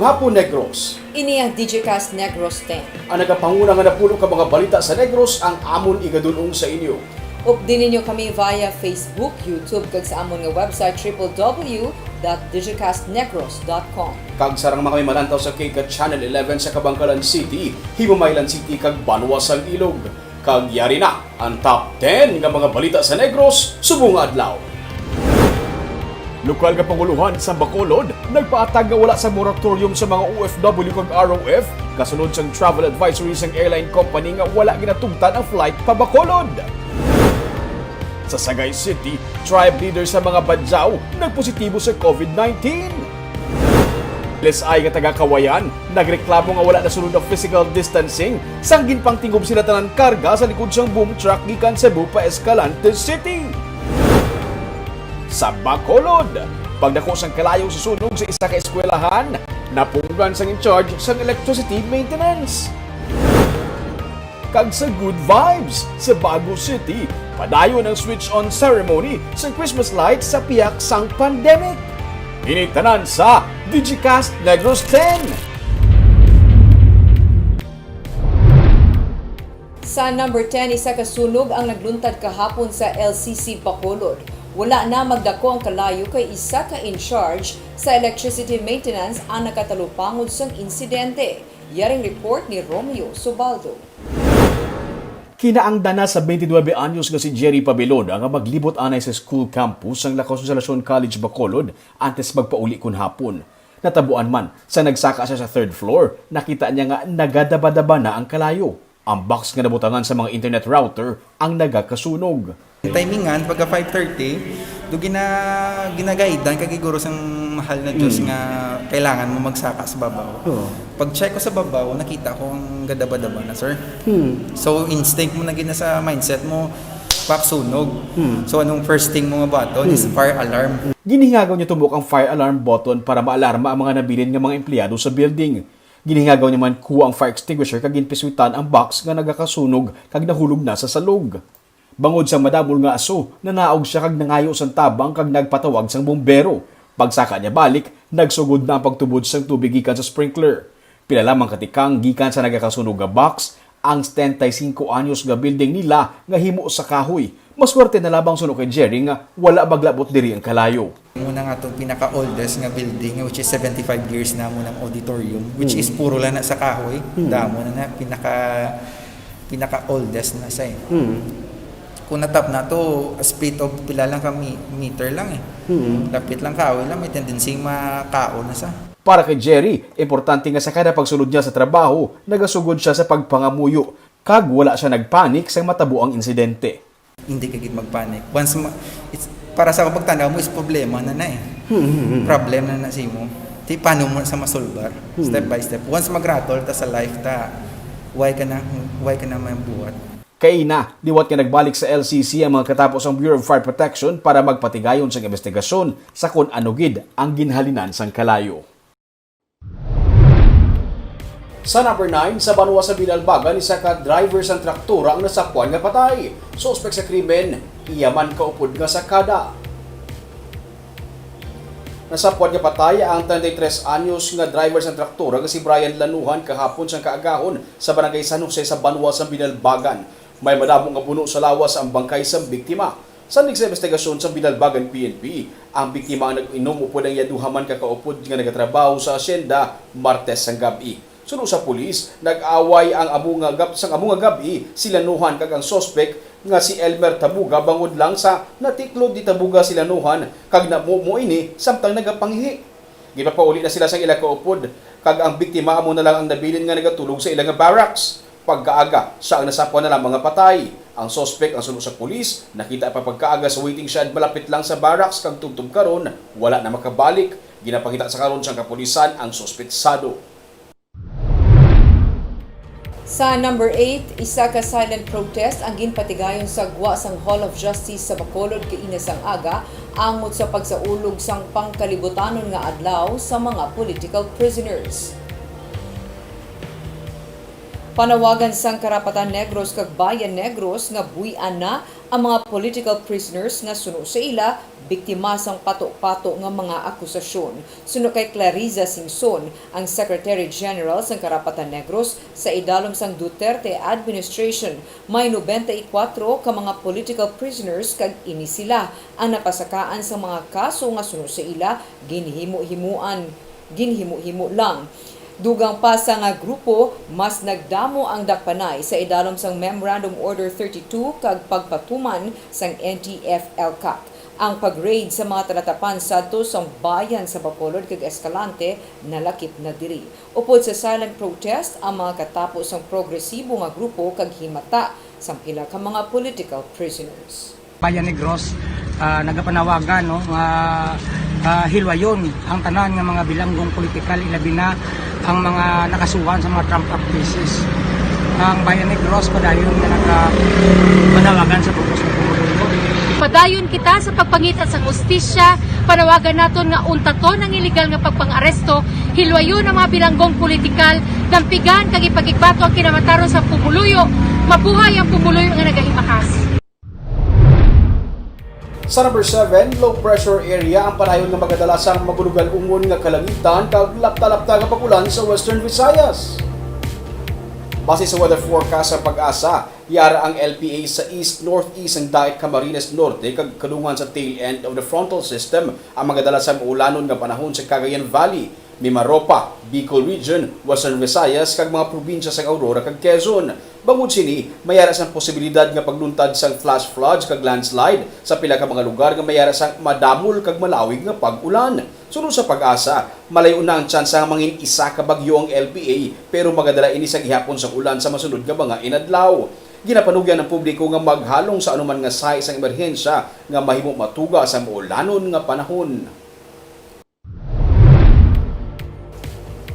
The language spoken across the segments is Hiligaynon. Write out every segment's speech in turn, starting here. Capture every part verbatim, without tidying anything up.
Hapon, Negros. Ini ang Digicast Negros ten. Ang nagapanguna nga napulo ka mga balita sa Negros ang amon igadul-ong sa inyo. Updi ninyo kami via Facebook, YouTube, kag sa amon nga website, triple W dot digicast negros dot com. Kag sarang man kami malantaw sa K CAT Channel eleven sa Kabankalan City, Himamaylan City, kag Banwa sang Ilog. Kag yari na ang top ten nga mga balita sa Negros subong nga adlaw. Lokal nga panguluhan sa Bacolod nagpaatag nga wala sa moratorium sa mga O F W kag R O F kasunod sang travel advisory sang airline company nga wala ginatugtan ang flight pa Bacolod. Sa Sagay City, tribe leader sa mga Badjao nagpositibo sa COVID nineteen. L S I nga taga Kawayan nagreklamo nga wala nasunod ang physical distancing sang ginpangtingob sila tanan karga sa likod sang boom truck gikan Cebu pa Escalante City. Sa Bacolod, pagdako sang kalayo sa sunog sa isa ka eskwelahan, napunggan sang in-charge sang electricity maintenance. Kag sa Good Vibes sa Bago City, padayon ang switch-on ceremony sa Christmas lights sa pihak sang pandemic. Ini tanan sa Digicast Negros ten. Sa number ten, isa ka sunog ang nagluntad kahapon sa L C C Bacolod. Wala na magdako ang kalayo kay isa ka in-charge sa electricity maintenance ang nakatalupangod sang insidente. Yaring report ni Romeo Subaldo. Kinaangdan na sa twenty-nine anyos nga si Jerry Pabilon nga maglibot anay sa school campus sang La Consolacion College Bacolod antes magpauli kun hapon. Natabuan man, sa nagsaka siya sa third floor, nakita niya nga nagadabadaba na ang kalayo. Ang box nga nabutangan sa mga internet router ang nagakasunog. Timingan, pagka five thirty, do gina-, ginagaidan ka gid guro sang mahal na Diyos Mm. nga kailangan mo magsaka sa babaw. Oo. Pag-check ko sa babaw, nakita ko ang gadaba-daba na, sir. Hmm. So, instinct mo na gid na sa mindset mo, "Pak, sunog." Hmm. So, anong first thing mo nga button is Hmm. fire alarm. Ginhingagaw niya tumok ang fire alarm button para maalarma ang mga nabilin nga mga empleyado sa building. Ginhingagaw niya man kuha ang fire extinguisher kag ginpiswitan ang box nga nagakasunog kag nahulog na sa salog. Bangod sang madamol nga aso, nanaog sia kag nangayo sang tabang kag nagpatawag sang bumbero. Pagsaka niya balik, nagsugod na ang pagtubod sang tubig gikan sa sprinkler. Pila lamang ka tikang gikan sa nagakasunog nga box, ang setenta y cinco anyos nga building nila nga himo sa kahoy. Maswerte na lamang suno kay Jerry nga wala maglabot diri ang kalayo. Muna nga itong pinaka-oldest nga building, which is seventy-five years na muna ang auditorium, which Mm. is puro lang na sa kahoy. Mm. Damo na na, pinaka, pinaka-oldest na siya eh. Mm. Kung natap na to, a split of pila lang ka mi-, meter lang eh. Mm. Lapit lang kahoy lang, may tendency makaon na sa. Para kay Jerry, importante nga sa kada pagsulod niya sa trabaho, nagasugod siya sa pagpangamuyo, kag wala siya nagpanik sang matabo ang insidente. Hindi ka gid magpanik. Once ma-, it's, para sa ako pagtanaw mo, is problema na na eh. Hmm, hmm, hmm. Problem na na sa imo. Di paano mo sa masolbar? Hmm. Step by step. Once mag-rattle ta sa life ta, why ka na, why ka na may buhat? Kaina, liwat nga nagbalik sa L C C ang mga katapos ang Bureau of Fire Protection para magpatigayon sang investigasyon sa kon ano gid ang ginhalinan sang kalayo. Sa number nine, sa banwa sa Binalbagan, isa ka driver sang traktora ang nasapwan nga patay. Suspek sa krimen, iya man kaupod nga sakada. Nasapwan nga patay ang treinta y tres anyos nga driver sang traktora nga si Brian Lanuhan kahapon sang kaagahon sa Barangay San Jose sa banwa sa Binalbagan. May madamo nga buno sa lawas ang bangkay sang biktima. Sandig sa investigasyon sa Binalbagan P N P, ang biktima ang nag-inom upod ang iya duha man ka kaupod nga nagatrabaho sa asyenda Martes sang gab-i. Suno sa pulis, nag-away ang amo nga gab-, sang amo nga gab-i si Lanuhan kag ang suspek nga si Elmer Tabuga bangod lang sa natiklod ni Tabuga si Lanuhan kag namumo ini samtang nagapanghi. Gipapauli na sila sa ila kaupod, kag ang biktima amo na lang ang nabilin nga nagatulog sa ila nga barracks. Pagkaaga, siya ang nasapwan na lamang nga patay. Ang suspek ang suno sa pulis, nakita pa pagkaaga sa waiting shed malapit lang sa barracks kag tubtob karon, wala na makabalik. Ginapangita sa karon sang kapulisan ang suspetsado. Sa number eight, isa ka silent protest ang ginpatigayon sa gwa sang Hall of Justice sa Bacolod kaina sang aga, angot sa pagsaulog sang pangkalibutanon nga adlaw sa mga political prisoners. Panawagan sang Karapatan Negros kag Bayan Negros nga buy-an na Ang mga political prisoners nga suno sa ila, biktima sang pato-pato nga mga akusasyon. Suno kay Clariza Singson, ang Secretary General sang Karapatan Negros, sa idalom sang Duterte administration, may nobenta y kuwatro ka mga political prisoners, kag ini sila ang napasakaan sang mga kaso nga suno sa ila ginhimo-himoan, ginhimo-himo lang. Dugang pa sa nga grupo, mas nagdamo ang dakpanay sa idalom sang Memorandum Order thirty-two kag pagpatuman sang N T F-ELCAC. Ang pag-raid sa mga talatapan sadto sang bayan sa Bacolod kag Escalante nalakip na diri. Upod sa silent protest ang mga katapo sang progresibo nga grupo kag himata sang pila ka mga political prisoners. Bayan Negros, ah, nagapanawagan, no, nga, ah, hilwayon ang tanan nga mga bilanggong politikal, ilabi na ang mga nakasuhan sa mga trump-up cases. Ang Bayan Negros padayon nga nagapanawagan sa bug-os nga pumuluyo. Padayon kita sa pagpangita sang hustisya, panawagan naton nga untaton ang iligal nga pagpang-aresto, hilwayon ang mga bilanggong politikal, dampigan kag ipakigbato ang kinamataron sa pumuluyo. Mabuhay ang pumuluyo nga nagahimahas. Sa number seven, low pressure area ang padayon nga magadala sang mabunugal-ungon nga kalangitan kag lapta-lapta nga pag-ulan sa Western Visayas. Base sa weather forecast sa PAGASA, yara ang L P A sa east-northeast sang Daet Camarines Norte kag kadungan sa tail end of the frontal system ang magadala sang maulanon nga panahon sa Cagayan Valley, Mimaropa, Bicol Region, Western Visayas, kag mga probinsya sang Aurora kag Quezon. Bangod sini, may ara sang posibilidad nga pagluntad sang flash floods kag landslide sa pila ka mga lugar nga may ara sang madamol kag malawig nga pag-ulan. Suno sa PAGASA, malayo na ang tsansa nga mangin-isa ka bagyo ang L P A, pero magadala ini sa gihapon sang ulan sa masunod nga mga inadlaw. Ginapanugyan ang publiko nga maghalong sa anuman nga sahi sang emerhensya nga mahimo matuga sa maulanon nga panahon.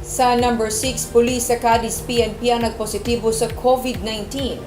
Sa number six, pulis sa Cadiz P N P ang nagpositibo sa COVID nineteen.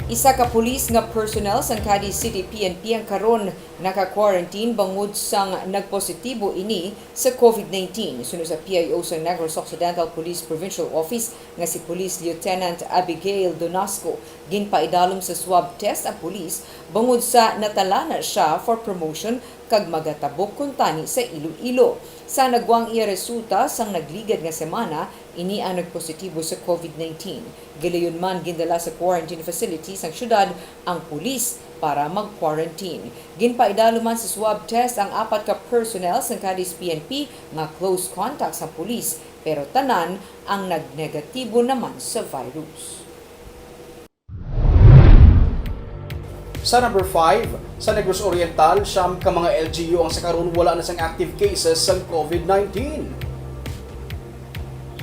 Isa ka pulis nga personnel sang Cadiz City P N P ang karon naka-quarantine bangod sang nagpositibo ini sa COVID nineteen. Suno sa P I O sang Negros Occidental Police Provincial Office nga si Police Lieutenant Abigail Donasco, ginpaidalom sa swab test ang pulis bangod sa natala na siya for promotion kag magatabok kuntani sa Iloilo. Sa nagwang iya resulta sang nagligad nga semana, ini ang nagpositibo sa COVID nineteen. Gilayon man gindala sa quarantine facility sang syudad ang pulis para mag-quarantine. Ginpaidalom man sa swab test ang apat ka personnel sang Cadiz P N P nga close contact sang pulis, pero tanan ang nagnegatibo naman sa virus. Sa number five, sa Negros Oriental, siyam ka mga L G U ang sa karon wala na sang active cases sang COVID nineteen.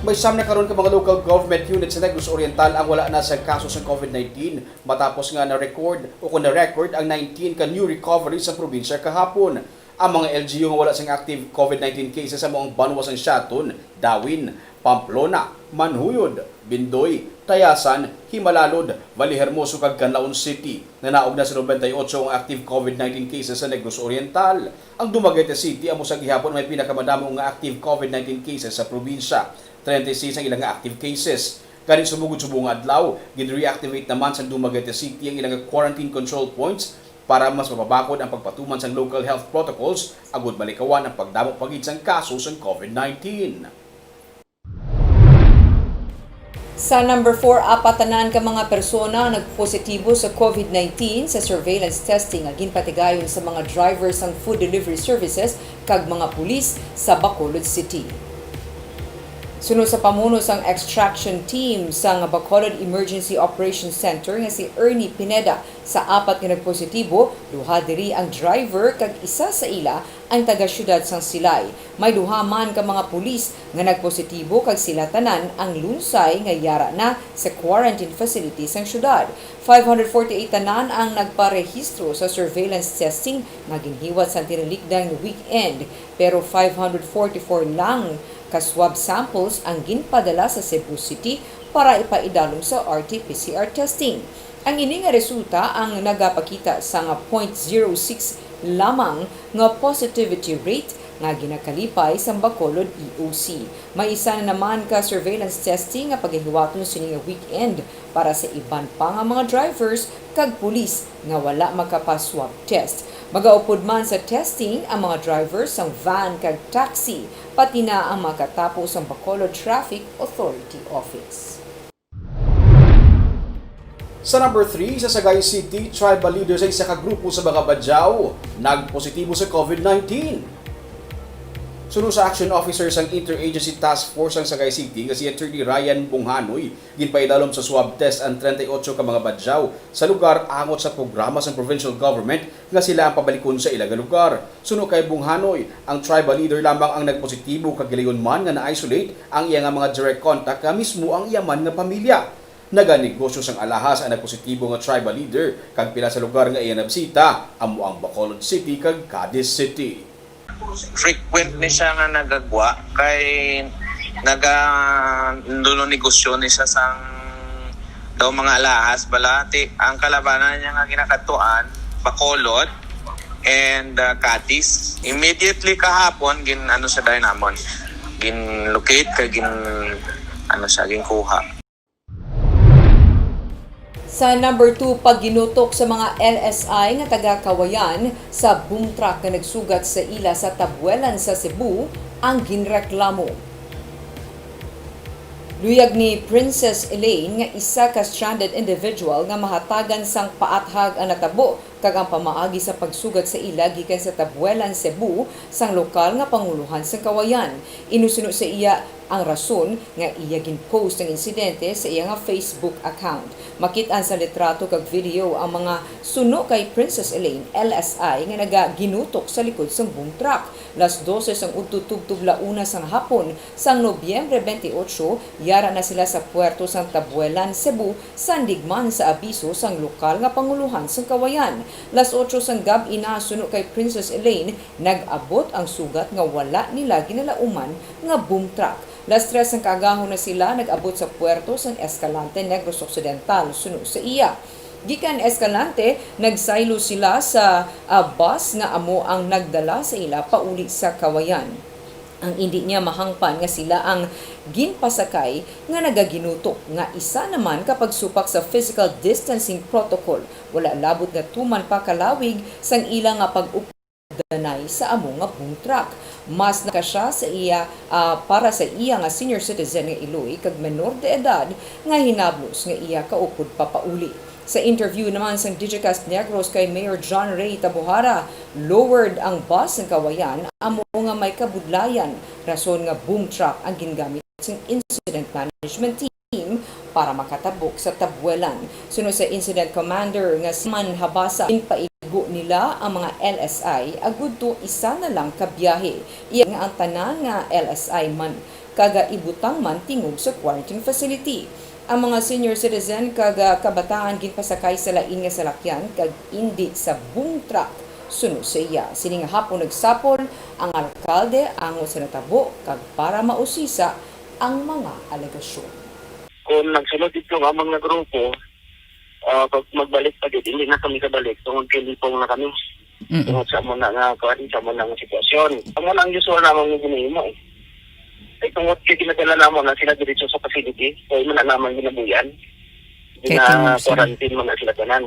May siyam na karon ka mga local government unit sa Negros Oriental ang wala na sang kaso sang COVID nineteen, matapos nga na-record o kon na-record ang nineteen ka new recovery sa probinsya kahapon. Ang mga L G U nga wala sing active COVID nineteen cases amo ang banwa sang Siaton, Dawin, Pamplona, Manjuyod, Bindoy, Tayasan, Himalalod, Vallehermoso kag Canlaon City. Nanaog na sa nobenta y otso ang active COVID nineteen cases sa Negros Oriental. Ang Dumaguete City amo sa gihapon may pinakamadamo nga active COVID nineteen cases sa probinsya, treinta y seis ang ila nga active cases. Gani, subong gud subong nga adlaw, gin-reactivate naman sa Dumaguete City ang ila nga quarantine control points para mas mapabakod ang pagpatuman sang local health protocols agud malikawan ang pagdamo pa gid sang kaso sang COVID nineteen. Sa number four, apat tanan ka mga persona ang nagpositibo sa COVID nineteen sa surveillance testing nga ginpatigayon sa mga driver sang food delivery services kag mga pulis sa Bacolod City. Suno sa pamuno sang extraction team sang Bacolod Emergency Operations Center nga si Ernie Pineda, sa apat nga nagpositibo, duha diri ang driver kag isa sa ila ang taga-siyudad sang Silay. May duha man ka mga pulis nga nagpositibo kag sila tanan ang lunsay nga yara na sa quarantine facility sang siyudad. Five hundred forty-eight tanan ang nagparehistro sa surveillance testing nga ginhiwat sa tinalikdan weekend, pero five hundred forty-four lang ka swab samples ang ginpadala sa Cebu City para ipaidalom sa R T P C R testing. Ang ini nga resulta ang nagapakita sa nga point zero six lamang nga positivity rate nga ginakalipay sang Bacolod E O C. May isa na naman ka surveillance testing nga pagahiwaton sini nga weekend para sa iban pa nga mga drivers kag pulis nga wala makapa-swab test. Magaupod man sa testing ang mga driver sang van kag taxi, pati na ang mga katapo sang Bacolod Traffic Authority Office. Sa number three, sa Sagay City, tribal leader sa isa ka grupo sa mga Badjao nagpositibo sa COVID nineteen. Suno sa action officer sang Interagency Task Force sang Sagay City nga si Attorney Ryan Bunghanoy, ginpaidalom sa swab test ang treinta y ocho ka mga Badjao sa lugar angot sa programa sang provincial government nga sila ang pabalikon sa ila nga lugar. Suno kay Bunghanoy, ang tribal leader lamang ang nagpositibo kag gilayon man nga na-isolate ang iya nga mga direct contact nga mismo ang iya man nga pamilya. Naganegosyo sang alahas ang nagpositibo nga tribal leader, kag pila sa lugar nga iya nabisita amo ang Bacolod City kag Cadiz City. Frequent ni siya nga nagagwa kay naga-, dulo negosyo ni siya sang daw mga alahas bala. Ti, ang kalabanan niya nga ginakadtuan, Bacolod and, uh, Cadiz. Immediately kahapon, gin-, ano siya dahil namon. Gin-locate kay gin-, ano siya, ginkuha. Sa number two, pagginutok sa mga L S I nga taga Kawayan sa boom truck nga nagsugat sa ila sa Tabuelan sa Cebu ang ginreklamo. Luyag ni Princess Elaine nga isa ka stranded individual nga mahatagan sang paathag ang natabo kag ang pamaagi sa pagsugat sa ila gikan sa Tabuelan, Cebu, sang lokal nga pangulohan sang Kawayan. Inusuno sa iya ang rason nga iya gin-post ang insidente sa iya nga Facebook account. Makit-an sa litrato kag video ang mga suno kay Princess Elaine, L S I, nga nagaginutok sa likod sang boom truck. Las dose sang udto tubtob la una sang hapon sang Nobyembre twenty-eight, yara na sila sa puerto sang Tabuelan, Cebu, sandig man sa abiso sang lokal nga pangulohan sang Kawayan. Las otso sang gab-i na, suno kay Princess Elaine, nag-abot ang sugat nga wala nila ginalauman nga boom truck. Las tres sang kaagahon na sila nag-abot sa puerto sang Escalante, Negros Occidental, suno sa iya. Gikan Escalante, nagsaylo sila sa, ah, bus nga amo ang nagdala sa ila pauli sa Kawayan. Ang indi niya mahangpan nga sila ang ginpasakay nga nagaginutok, nga isa naman ka pagsupak sa physical distancing protocol. Wala labot nga tuman pa ka lawig sang ila nga pag-upod danay sa amo nga boom truck. Mas naka siya sa iya, ah, para sa iya nga senior citizen nga iloy kag menor de edad nga hinablos nga iya kaupod papauli. Sa interview naman sang Digicast Negros kay Mayor John Ray Tabuhara, lowered ang bus sang Kawayan, amo nga may kabudlayan, rason nga boom truck ang gingamit sang incident management team para makatabok sa Tabuelan. Suno sa incident commander nga si Man Habasa, ginpaigo nila ang mga L S I agud to isa na lang ka biyahe. Iya nga ang tanan nga L S I man kaga ibutang man tingog sa quarantine facility. Ang mga senior citizen kag, ah, kabataan ginpasakay sa lain nga salakyan kag indi sa boom truck. Suno sa iya, sining hapon nagsapol ang alkalde angot sa natabo kag para mausisa ang mga alegasyon. Kung nagsunod ito nga mga grupo, ah, pag magbalik pa gid, hindi na kami kabalik tungod kay lipong na kami. Mm. Tungod sa amo na nga, kuwan, sa amo na nga sitwasyon. Amo na ang usual namon nga ginahimo, eh. Ay, tungod kay ginadala namon na sila diretso sa facility, kay imo na namon ginabuyan. Kay tingog sila. Gina-quarantine mo na sila tanan.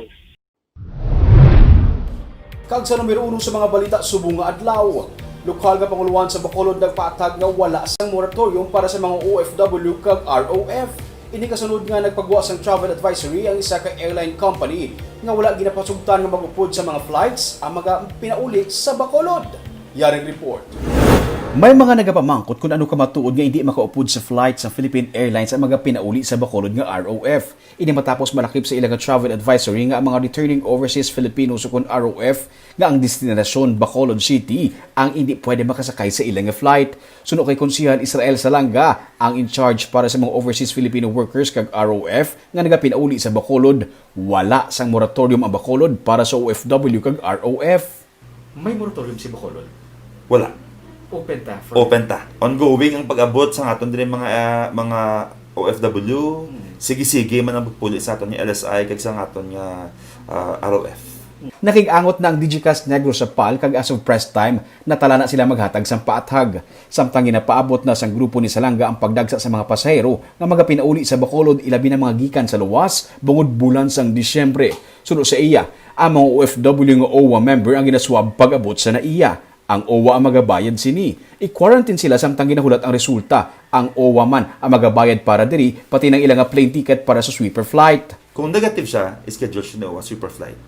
Kag sa numero uno sa mga balita subong nga adlaw, lokal nga panguluhan sa Bacolod nagpatag nga wala sang moratorium para sa mga O F W kag R O F. Ini kasunod nga nagpagwa sang travel advisory ang isa ka airline company nga wala ginapasugtan nga mag-upod sa mga flights ang mga pinauli sa Bacolod. Yaring report. May mga nagapamangkot kung ano kamatuod nga hindi makaupod sa flight sa Philippine Airlines ang mga pinauli sa Bacolod nga R O F. Ini matapos malakip sa ila nga travel advisory nga ang mga returning overseas Filipinos ukon R O F nga ang destinasyon Bacolod City ang hindi pwede makasakay sa ila nga flight. Suno kay Konsehal Israel Salanga, ang in charge para sa mga overseas Filipino workers kag R O F nga nagapinauli sa Bacolod, wala sang moratorium ang Bacolod para sa O F W kag R O F. May moratorium si Bacolod? Wala. Open ta for Open ta. Ongoing ang pag-abot sa aton diri mga, ah, mga O F W. Hmm. Sige-sige man ang pagpuli sa aton nga L S I kag sa aton nga, ah, R O F. Nakig-angot na ang Digicast Negros sa pal, kag as of press time, natala na sila maghatag sang paathag. Samtang ginapaabot na sang grupo ni Salanga ang pagdagsa sa mga pasahero nga magapinauli sa Bacolod, ilabi na mga gikan sa luwas, bungod bulan sang Disyembre. Suno sa iya, ang mga O F W nga OWWA member ang ginaswab pag-abot sa NAIA. Ang OWWA ang magabayad sini. I-quarantine sila samtang ginahulat ang resulta. Ang OWWA man ang magabayad para diri, pati nang ila nga plane ticket para sa sweeper flight. Kung negative siya, schedule siya ni OWWA sweeper flight.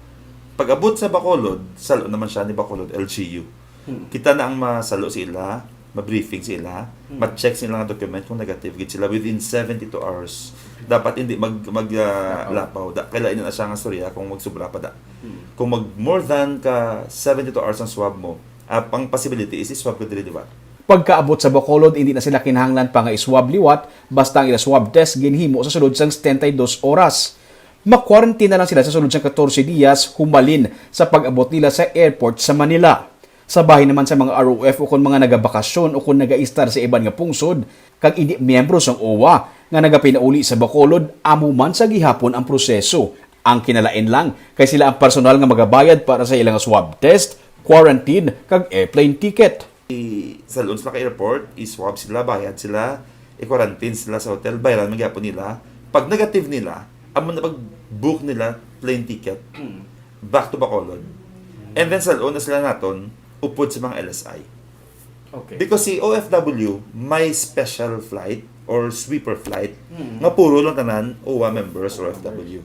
Pag-abot sa Bacolod, salo naman siya ni Bacolod L G U. Hmm. Kita na ang masalo sa ila, ma-briefing sa ila, Hmm. ma-check sa ilang document kung negative gid sila within seventy-two hours. Dapat hindi mag, mag, ah, Lapaw. lapaw. Da, kailangan na siya nga storya kung magsubra pa da. Hmm. Kung mag more than ka seventy-two hours ang swab mo, ah, ang possibility is iswab ka diri liwat. Pagkaabot sa Bacolod, hindi na sila kinahanglan pa nga iswab liwat, basta ang ila swab test ginhimo sa sulod sang setenta y dos oras. Ma-quarantine na lang sila sa sulod sang katorse dias humalin sa pag-abot nila sa airport sa Manila. Sa bahin naman sa mga R O F ukon mga nagabakasyon ukon nagaistar sa iban nga pungsod kag indi miyembro sang OWWA nga nagapinauli sa Bacolod, amo man sa gihapon ang proseso. Ang kinalain lang kay sila ang personal nga magabayad para sa ilang swab test, quarantine, kag airplane ticket. I-, salon sila ka airport, i-swab sila, bayad sila, i-quarantine sila sa hotel, bayaran man gyapon nila. Pag negative nila, amo na pag-book nila plane ticket, Mm. back to Bacolod. And then salon na sila naton, upod sa mga L S I. Okay. Because si O F W, may special flight or sweeper flight Mm. nga puro lang tanan OWWA members or O F W.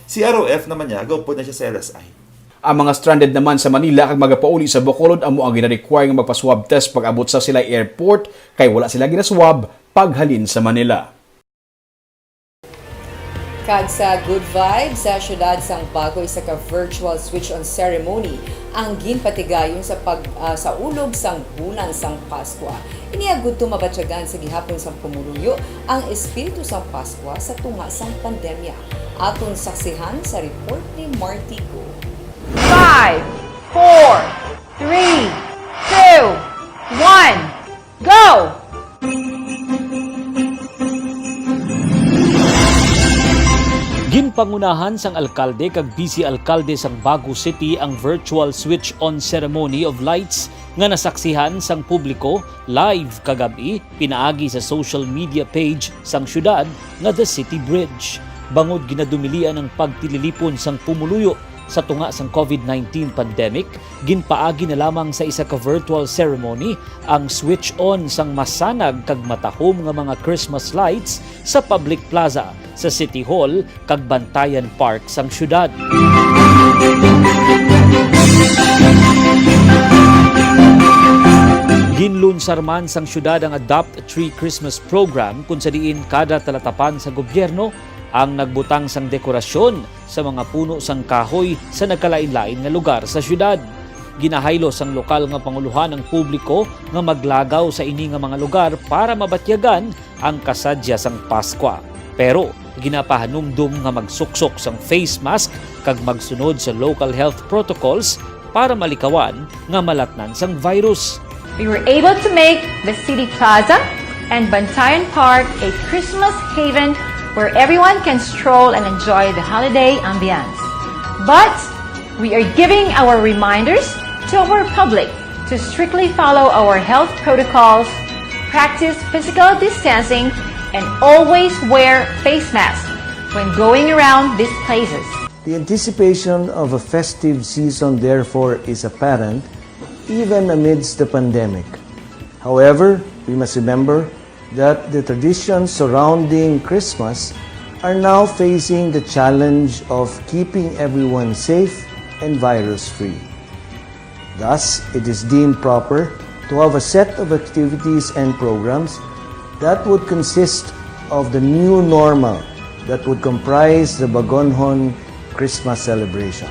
Si R O F naman niya, gaupod na siya sa L S I. Ang mga stranded naman sa Manila kag magapauli sa Bacolod amo ang gina-require nga magpa-swab test pag-abot sa sila airport, kay wala sila ginaswab paghalin sa Manila. Kag sa Good Vibes, sa siyudad sang Bago, isa ka virtual switch-on ceremony ang ginpatigayon sa pag-, ah, sa ulog sang bulan sang Paskwa. Ini agud to mabatyagan sa gihapon sang pumuluyo ang espiritu sang Paskwa sa tunga sang pandemya. Aton saksihan sa report ni Marty Go. Five, four, three, two, one, go! Ginpangunahan sang alkalde kag vice alkalde sang Bago City ang virtual switch-on ceremony of lights nga nasaksihan sang publiko live kagab-i pinaagi sa social media page sang siyudad nga The City Bridge. Bangod ginadumilian ang pagtililipon sang pumuluyo sa tunga sang covid nineteen pandemic, ginpaagi na lamang sa isa ka virtual ceremony ang switch-on sang masanag kag matahom nga mga Christmas lights sa public plaza sa City Hall kag Bantayan Park sang siyudad. Ginlunsar man sang siyudad ang Adopt a Tree Christmas Program, kun sa diin kada talatapan sa gobyerno ang nagbutang sang dekorasyon sa mga puno sang kahoy sa nagkalain-lain nga lugar sa siyudad. Ginahaylo sang lokal nga pangulohan ang publiko nga maglagaw sa ini nga mga lugar para mabatyagan ang kasadya sang Paskwa. Pero ginapahanumdom nga magsuksok sang face mask kag magsunod sa local health protocols para malikawan nga malatnan sang virus. We were able to make the City Plaza and Bantayan Park a Christmas haven where everyone can stroll and enjoy the holiday ambiance. But we are giving our reminders to our public to strictly follow our health protocols, practice physical distancing, and always wear face masks when going around these places. The anticipation of a festive season, therefore, is apparent even amidst the pandemic. However, we must remember that the traditions surrounding Christmas are now facing the challenge of keeping everyone safe and virus-free. Thus, it is deemed proper to have a set of activities and programs that would consist of the new normal that would comprise the Bagonhon Christmas celebration.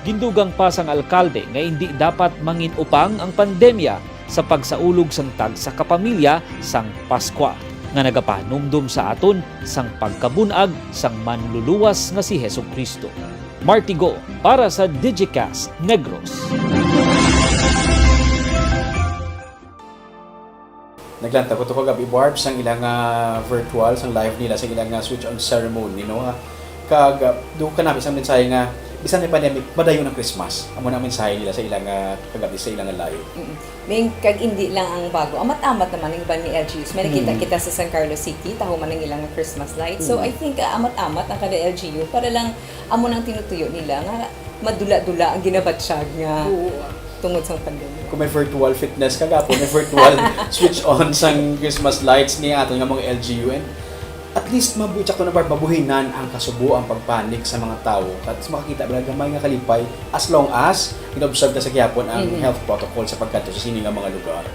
Gindugang pa sang alkalde nga indi dapat mangin-upang ang pandemya sa pagsaulog sang tagsa ka pamilya sang Paskwa, nga nagapahanumdom sa aton sang pagkabun-ag sang Manluluwas nga si Jesu-Cristo. Martigo para sa Digicast Negros. Naglantaw ko to kagabi, Barb, sang ilang, ah, virtual, sang live nila, sang ilang, ah, switch on ceremony, no? Ah, kag, ah, do kanami sang mensahe nga bisan may pandemic, madayon ang Christmas. Amo na ang mensahe nila sa ilang, ah, kagabi sa ilang live. Mm. Ning, kag indi lang ang Bago. Amat-amat naman ang iban nga L G Us. May nakita Mm. kita sa San Carlos City, tahuman ang ilang Christmas lights. So, Mm. I think, ah, amat-amat ang kada L G U para lang amo nang tinutuyo nila nga madula-dula ang ginabatyag nga Oo. tungod sa pandemic. Kung may virtual fitness kagapon, may virtual switch on sang Christmas lights ni aton nga mga L G U. And at least, mabu-, tsaka na, Barb, mabuhinan ang kasubo, ang pagpanik sa mga tawo. At least makakita ba gamay nga kalipay as long as gina-observe ta sa gihapon ang Mhm. health protocol sa pagkadto sa sini nga mga lugar.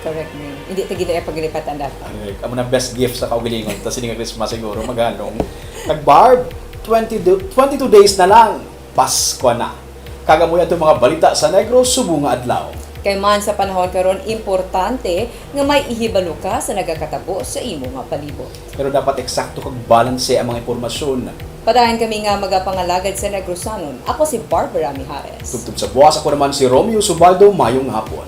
Correct, Ning. Hindi ta gid pagilipatan dapat. Correct. Amo na best gift sa kaugalingon ta sini nga Christmas siguro, maghalong. Kag Barb, twenty do-, twenty-two days na lang, Pasko na. Kag amo atong mga balita sa Negros subong nga adlaw. Kay man sa panahon karon, importante nga may ihibalo ka sa nagakatabo sa imo nga palibot. Pero dapat eksakto kag balanse ang mga impormasyon. Padayon kami nga magapangalagad sa Negrosanon. Ako si Barbara Mijares. Tubtob sa buwas, ako naman si Romeo Subaldo. Mayong hapon.